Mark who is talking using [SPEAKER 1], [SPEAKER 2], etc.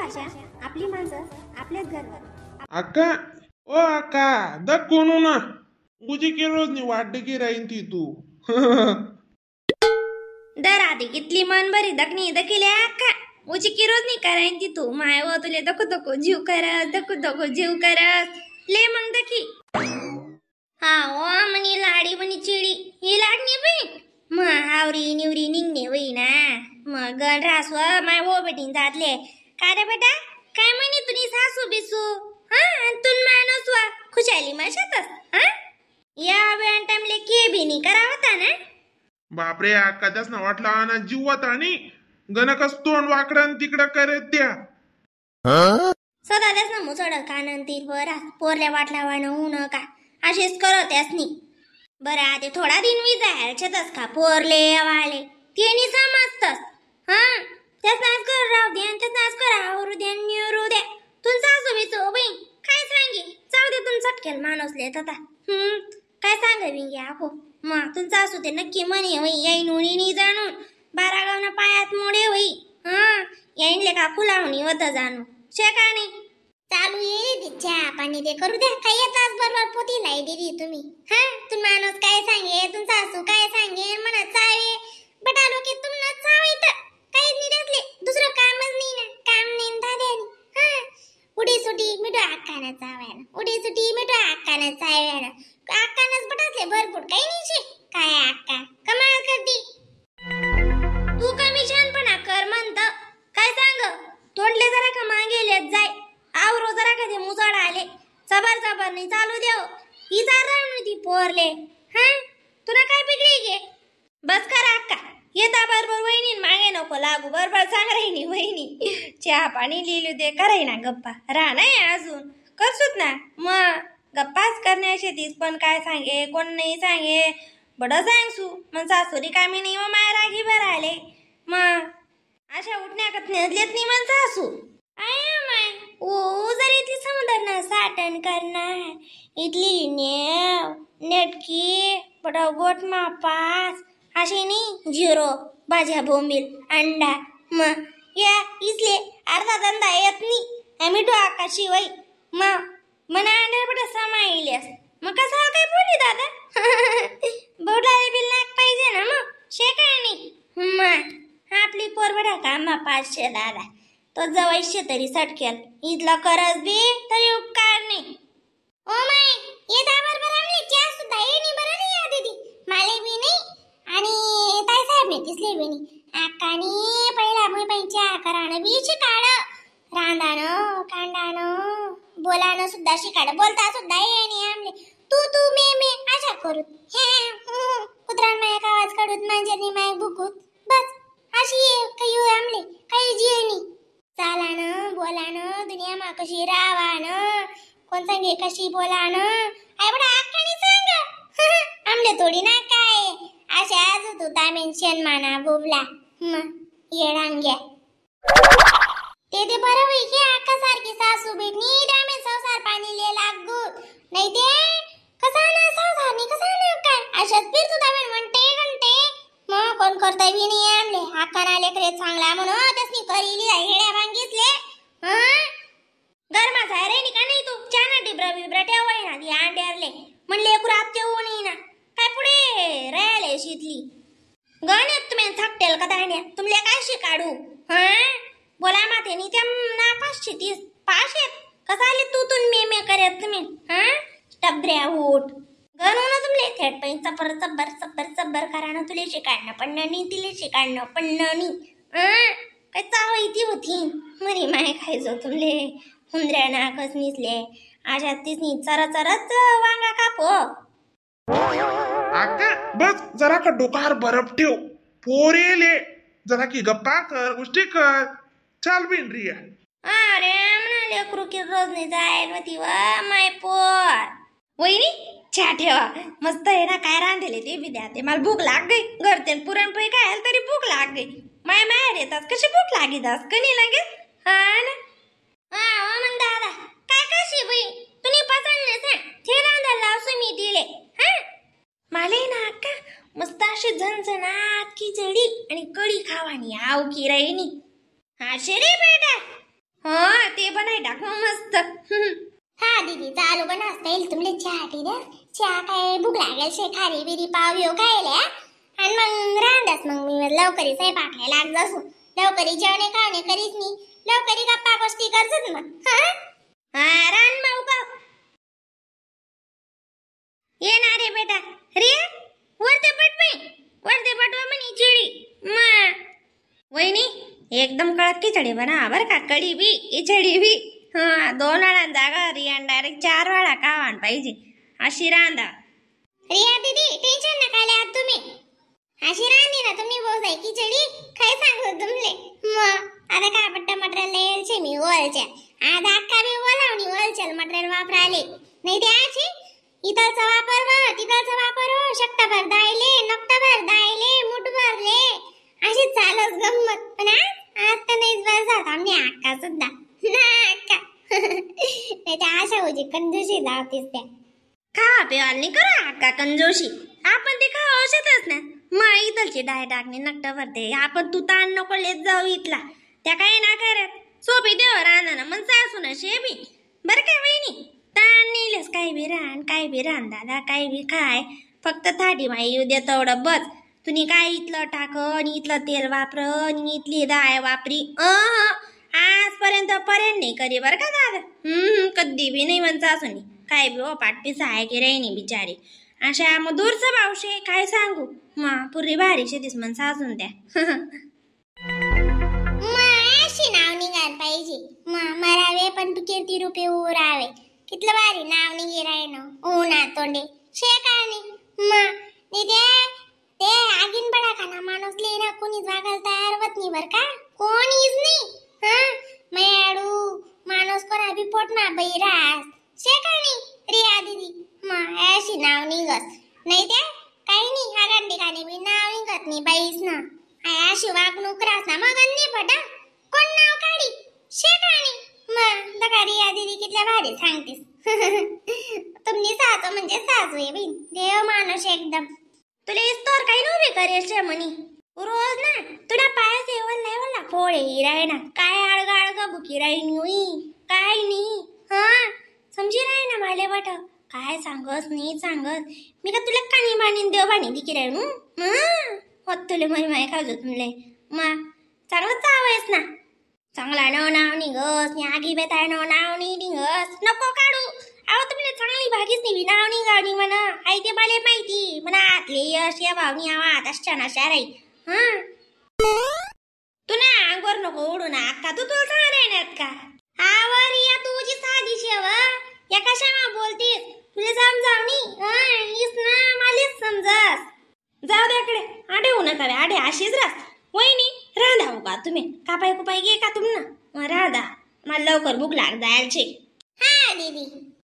[SPEAKER 1] भाषा, आपली माणसं, आपलेच गर्व.
[SPEAKER 2] अक्का, ओ अक्का, दक कोणू ना गुजी के रोज नी वाट की राहीन ती तू.
[SPEAKER 3] दर आधी कितली मन बरी दखनी दखिले अक्का उची की रोज नी करायन ती तू my व तुले दखो दखो जीव करस, दखो दखो जीव करस ले मग दखी. हा ओ मनी लाडी मनी चिडी ही लागणी बाई मग आवरी निवरी निघणे होई ना मग गण रास व my वो बेटीन जातले का रे बेटा काय म्हणी तुनी सासू बिसू हा तुन माणूस वा खुशाली माशातच हा या वेळ टाइमले के बी नी करावता ना.
[SPEAKER 2] बापरे अक्का त्यास ना वाटला ना जीवत आणि गणकस तोंड वाकडन तिकडं करत त्या
[SPEAKER 3] सदा त्यास ना मुसड कानन तीर बरा पोरल्या वाटला वाण होऊ नका असेच करत त्यासनी. बरं आता थोडा दिन विजायला छतस का पोरले वाले तेनी समजतस हा त्यास नाच कर राहू द्या त्यास नाच कर आवरू द्या निवरू द्या तुम सासू बिसू बाई काय सांगे जाऊ दे तुम सटकेल माणूस लेत आता काय सांगावी आको मग तुमचा असू ते नक्की म्हणे होई याईन उणी जाणून बारा गावना पायात मोडे होई हा याईनले का फुलावणी होत जाणू शे का नाही
[SPEAKER 4] चालू ये चहा पाणी ते करू द्या काय येताच बरोबर पोती लाई दिली तुम्ही हा तुम माणूस काय सांगे तुम सासू काय सांगे म्हणा चावे बटा लोके तुम न चावे तर काहीच नाही त्यातले दुसरं कामच नाही ना काम नाही दाद्यानी हा उडी सुटी मिठो अक्कानं चावायला उडी सुटी मिठो अक्कानं चावायला अक्कानंच बटासले भरपूर काही नाही शे काय अक्का कमाल करती
[SPEAKER 3] तू कमी शहाणपणा कर म्हणत काय सांग तोंडले जरा का मागेलेत जाय आवरो जरा का ते मुजाड आले चबार चबार नाही चालू देव ही चार राहून ती पोरले हा तुला काय बिगडी गे बस कर अक्का येता बरोबर वहिनी मागे नको लागू बरोबर सांग राहिनी वहिनी चहा पाणी लिहिलू दे कराय ना गप्पा राहा नाही अजून करसूत ना मग गप्पाच करण्याशी तीस पण काय सांगे कोण नाही सांगे बडं सांगसू मग सासुरी कामी नाही मग माय रागी बरं आले मग अशा उठण्याकत नेसलेत नाही मग सासू I my ओ जर इथली समुद्र साठण करणार इथली नेव नेटकी बडा गोट मा पास अशी नाही झिरो भाज्या बोंबील अंडा मग या इसले अर्धा धंदा येत नाही आम्ही डोकाशी वय मग मना अंड्या बडा समाईल्यास मग कसा काय बोली दादा बोलायला बिल नाक पाहिजे ना मग शे काय नाही मग आपली पोर बडा कामा 500 दादा तो जवळशे तरी सटकेल इथला करस बी तरी उपकार नाही.
[SPEAKER 4] ओ my येता बरोबर आमले चहा सुद्धा ये नाही बरं नाही या दीदी माले बी नाही आणि ताई साहेब नाही तिसले बी नाही अक्कानी पहिला मी बाई चहा करानं बी शिकाड रांदानं कांडानं बोलानं सुद्धा शिकाड बोलता सुद्धा ये नाही आमले तू तू मे मे अशा करूत हे कुत्रान मायक आवाज काढूत मांजरनी मायक बुकूत बस अशी काही आमले काही जी नाही चालानं बोलानं दुनिया मा कशी रावानं कोण सांगे कशी बोलानं आई बडा अक्कानी सांग आमले थोडी ना काय अशा आज तू तामेन शेण माना बोबला मग येडांग्या ते ते बरं होई की अक्का सारखी सासू भेटणी त्यामे संसार पाणी ले लागू नाही ते कसा ना संसार नाही कसा ना काय अशाच फिरतो तामेन म्हणते घंटे मग कोण करता बी नाही आमले अक्का ना लेकरे चांगला म्हणून त्यासनी करीली हेड्या भांगीसले हा
[SPEAKER 3] गरमा जाय रे का नाही तू चाना डिब्रा बिब्रा ठेवाय ना ती अंड्यारले म्हणले एक रात येऊ नाही ना काय पुढे राहिले शितली गणित तुम्ही थाकटेल का दाण्या तुमले काय शिकाडू हा बोला माते नी त्या ना 530 500 कसा आले तू तुन मे मे करत तुम्ही हा टबऱ्या होट गणू ना तुमले थेट पै चपर चबर चबर चबर करानं तुले शिकाडणं पडणं नी तिले शिकाडणं पडणं नी काय चाव ती होती मरी माय खायचो तुमले हुंदऱ्या नाकच निसले अशा तिसनी चरा चरच वांगा कापो.
[SPEAKER 2] अक्का बस जरा का डोकार बरफ ठेव पोरेले जरा की गप्पा कर गोष्टी कर चाल बिन रिया.
[SPEAKER 3] अरे म्हणाले क्रुकी रोज नाही जायला होती वा माय पोर. वहिनी चहा ठेवा मस्त आहे ना काय रांधले ते बी द्या ते मला भूक लाग गई घरते पुरणपोळी काय तरी भूक लाग गई माय माहेर येतात कशी भूक लागी दास कणी लगेच हा ना.
[SPEAKER 4] हा मग दादा काय कशी बाई तुम्ही पसंत नाही सांग ते रांधायला लावसू मी दिले हा
[SPEAKER 3] माले ना अक्का मस्त अशी झणझणात खिचडी आणि कढी खावानी आव की राहिनी. हा रे बेटा. हा ते बनाय टाक मग मस्त.
[SPEAKER 4] हा दीदी चालू पण असता येईल तुमले चहा टी द्या. चहा काय भूक लागेल शे खारी बिरी पाव येऊ खायला आणि मग रांदास मग मी लवकरी स्वयंपाकाला लाग जासू. लवकरी जेवणे खावणे करीत मी लवकरी गप्पा गोष्टी करतोच मग. हा
[SPEAKER 3] हा रान माऊ का ये ना रे बेटा रिया वरते पटवे वरते पटवा म्हणी चिडी मा. वहिनी एकदम कडक खिचडी बना बर का कढी बी खिचडी बी. हा 2 वेळा जागा रिया डायरेक्ट 4 वेळा खावान पाहिजे अशी रांधा.
[SPEAKER 4] रिया दीदी टेन्शन नका लिया तुम्ही अशी रांधी ना तुम्ही बोसाय खिचडी काय सांगू तुमले. मग आता काय पट्टा मटेरियल यायचे मी ओलच्या आता अक्का बी बोलावणी ओलचल मटेरियल वापराले नाही ते अशी इथलचा वापर व तिथलचा वापर हो शकटाभर दायले नकटाभर दायले मुठ भरले अशी चालत गंमत. पण आज तर नाहीच बरं जात आम्ही अक्का सुद्धा ना अक्का नाही त्या आशा होजी कंजूशी जावतीस त्या.
[SPEAKER 3] खावा पिवाल नाही करू अक्का कंजोशी आपण ते खावा औषधच ना मग इथलची डाय टाकणे नकटं भरते आपण तू ताण नको लेत जाऊ इथला त्या काय ना करत सोपी देव राहणार ना मन सासू ना शेबी बरं काय वहिनी ताण नेलेस काय बी रान काय बी रान दादा काय बी खाय फक्त थाटी माई येऊ दे तेवढं बस. तुम्ही काय इथलं टाक आणि इथलं तेल वापर आणि इथली दाय वापरी आजपर्यंत पर्यंत नाही करी बरं का दादा. कधी बी नाही म्हणता असं नाही काय बी हो पाठपीस आहे की राही बिचारी अशा मग दूरचं भावशे काय सांगू मा पुरी भारी शेतीस म्हण सासून त्या.
[SPEAKER 4] अशी नाव निघाल पाहिजे मरावे पण कीर्ती रुपये उरावे कितलं भारी नाव निघे राहिनो ऊना तोंडे शे काय नाही मग ते आगीन बडा खाना माणूस ले ना कोणीच वागायला तयार होत नाही बर का कोणीच नाही. हा मयाडू माणूस कोणा बी पोट मा बैरास शे काय नाही रिया दीदी मग अशी नाव निघत नाही ते काही नाही हा ठिकाणी बी नाव निघत नाही बाईस ना अशी वागणूक रास ना मग नाही पटा कोण नाव काढी शे काय नाही मग दका रिया दीदी कितल्या भारी सांगतीस. तुम्ही सासू म्हणजे सासू आहे बहीण देव माणूस एकदम.
[SPEAKER 3] तुला इस्तोर काही नव्हे करेल शे म्हणी रोज ना तुला पाय सेवल नाही बोलला पोळे हिराय ना काय आळगा आळगा बुकी राहीन होई काय नाही. हा समजी राही ना माले वाट काय सांगस नाही सांगस मी का तुला काणी बाणी देव बाणी दिकी राहीन होत तुले म्हणे माय खाजो तुमले मा चांगलं चावायस ना चांगला नाव नाव निघस नि आगी बेताय नाव नाव निघस नको काढू अहो तुम्ही चांगली भागीच नाही नाव निघावणी म्हणा आई ते मला माहिती म्हणा आतले यश या भावनी आवा आता अशा राही. हा तू ना अंगवर नको ओढू ना अक्का तू तुला सांग राहणार का आवर या तुझी साधी शेव या कशा मा बोलतीस तुला समजावणी इस ना मलाच समजस. जाऊ दे इकडे आडे होऊ नका आडे अशीच रास वहिनी रांधा हो का तुम्ही कापाय कुपाय घे का तुम ना रांधा मला लवकर भूक लाग जायची.
[SPEAKER 4] हा दीदी.